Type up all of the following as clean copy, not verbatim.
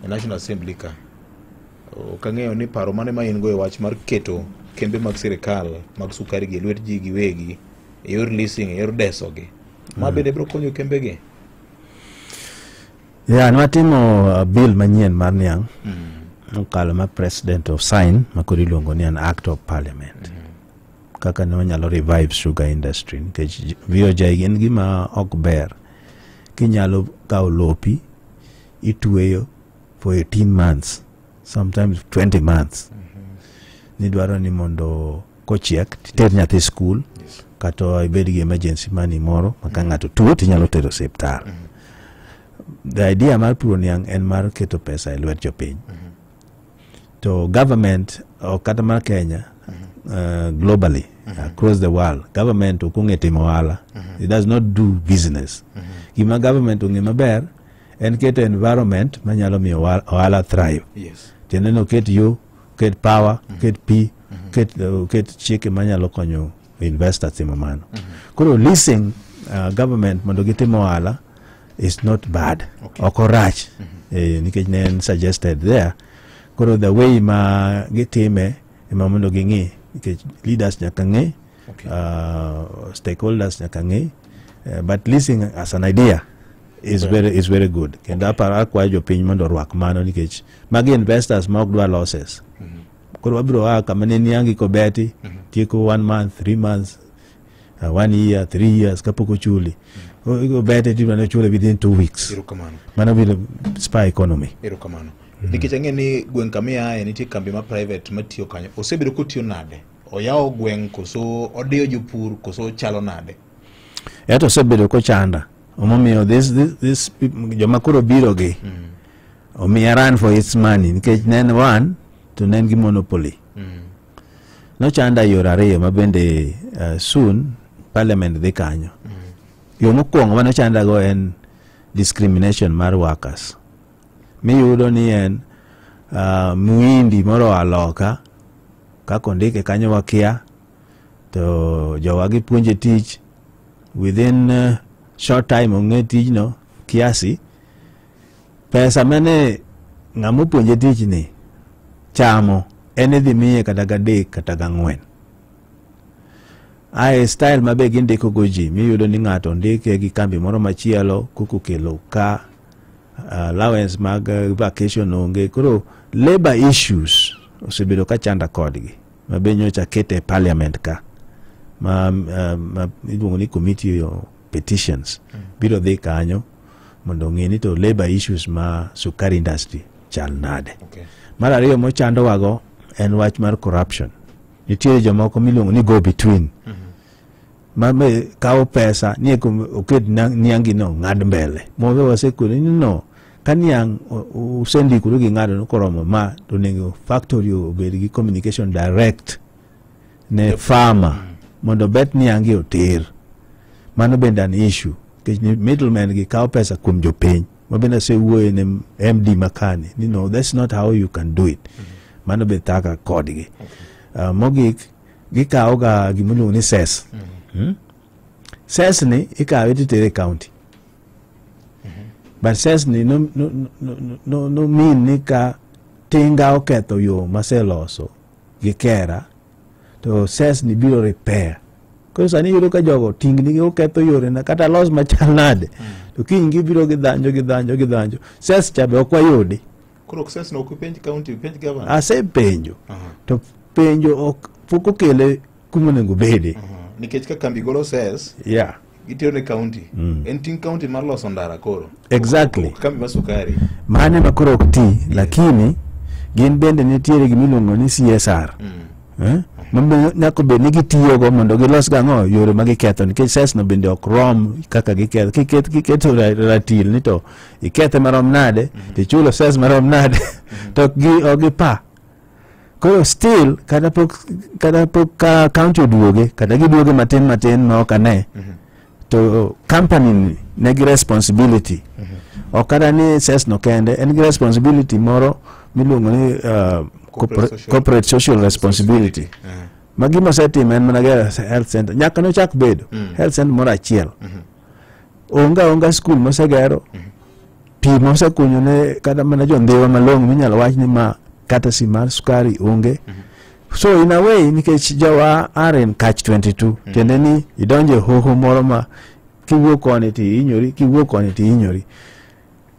E National Assembly ka ok ang'eyo ni paro mane ma in go e wach mar keto kembe mag sirikal mag sukari gi e lwet ji giwegi e yor leasing, e yor deso gi ma bende biro konyo kembe gi. Yeah, nwatimo bill manyien mar niang' mokalo ma president of sign, ma koro iluongo ni an act of parliament, kaka ne wanyalo revive sugar industry, nikech VOJ en gima ok ber kinyalo kawo lopi itweyo for 18 months, sometimes 20 months, nidwaro ni mondo kochiek titer nyathi skul kata ibed gi emergency money moro ma ka ng'ato tuo tinyalo tero osiptal. The idea mar puro niang' en mar keto pesa e lwet jopiny. To government ok kata mar Kenya, globally, across the world, government ok ong'e timo ohala. It does not do business. Gima government ong'e maber en keto environment manyalo miyo ohala thrive. Tiende ni oket yo, oket power, oket pi, oket chike manyalo konyo investors timo mano. Koro leasing government mondo gitim ohala is not bad. Ok orach, nikech ne en suggested there. Koro the way ma gitime ema mondo ging'i, nikech leaders nyaka ng'e, stakeholders nyaka ng'e, but leasing as an idea is very good, kendo aparo akwayo jopiny mondo orwak mano, nikech magi investors ma ok dwa losses. Koro wabiro a kama ne niangi kobeti tieko one month, 3 months, one year, 3 years kapok ochuli. Obete tibiro chule within 2 weeks. Erokamano. Mano biro spur economy. Erokamano. Nikech ang'e ni gweng' kama iaye nitie kambi ma private matiyo kanyo, osebedo kotiyo nade? Oyawo gweng' koso odiyo jopur koso chalo nade? Eto osebedo kochanda, omomiyo this joma koro biro gi omiya run for its money, nikech ne en one to ne en gi monopoly. Nochanda e yore ariyo ma bende soon parliament dhi kanyo. Yo mokwongo manochandago en discrimination mar workers, miyudo ni en muhindi moro oa loka kaka ondike kanyo wakia, to jowa gipuonje tich within short time ong'e tijno kiasi pesa mane ng'ama opuonje tijni chamo en idhi miye kata gadek kata gang'wen. Ae style ma be gindiko go ji, miyudo ni ng'ato ondike gi kambi moro machielo koko kelo ka allowance mag vacation onge. Koro labor issues osebedo ka chanda kodgi, ma be nyocha kete e parliament ka ma iluongo ni committee of petitions biro dhi kanyo mondo ong'e ni to labor issues ma sukari industry chal nade. Mar ariyo mochandowago en wach mar corruption. Nitiere jomoko miluongo ni go between ma be kawo pesa ni eko oket niangi no ng'ad mbele mobe wasekone ni no ka niang' usendikoru gi ng'ato no koromo ma to onego factory obed gi communication direct ne farmer mondo bet niangi oter. Mano bende an issue, nikech ni middlemen gi kawo pesa kuom jopiny, ma bende asewuoye ne MD makani ni no, that's not how you can do it. Mano be thaka kodgi. Mogik gikawo ga gimiluongo ni cess. Cess ni ikawe titere e county, but cess ni no mean ni ka tinga oketho yo maseloso gi kera to cess ni biro repair. Koro sani iyudo ka jogo tingni gi oketho yore na kata los machal nade to kiny gibiro gidhanjo gidhanjo gidhanjo cess cha be ok wayudi. Koro cess no ok ipenj county, ipenj governor? Asepenjo to penjo ok pok okele kuma onego bede. Nikech ka kambi golo cess gitero ne county, en ting county mar loso ndara koro. Ok kambi mar sukari. Mano ema koro ok ti, lakini gin bende nitiere gimiluongo ni CSR, eh? Ma be nyaka bed ni gitiyogo mondo gilos gang'o yore ma giketho, nikech cess no bende ok rom kaka giketho. Kiketo ratil ni to ikethe marom nade to ichulo cess marom nade to ok gipa. Koro still kata pok ka county oduoge kata giduoge matin matin ma ok ane to company ni nigi responsibility, ok kata ni cess no kende, en gi responsibility moro miluongo ni Corporate corporate social responsibility. Ma gima osetimo en mana gero health center nyaka nochak bedo health center moro achiel onge aonga skul mosegero. Pi mosekunyo ne kata mana jondhiwa malong'o minyalo wach ni ma kata si mar sukari onge. So in a way, nikech jowa are in catch 22, tiende ni idonjo e hoho moro ma kiwuok koni to ihinyori, kiwuok koni to ihinyori.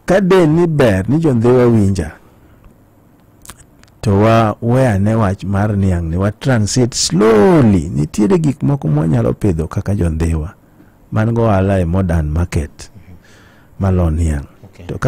Ka de ni ber ni jondhiwa winja to wa we ane wach mar niang' ni wa transit slowly. Nitiere gik moko mwanyalo pidho kaka jondhiwa man go ohala e modern market malo niang'. To ka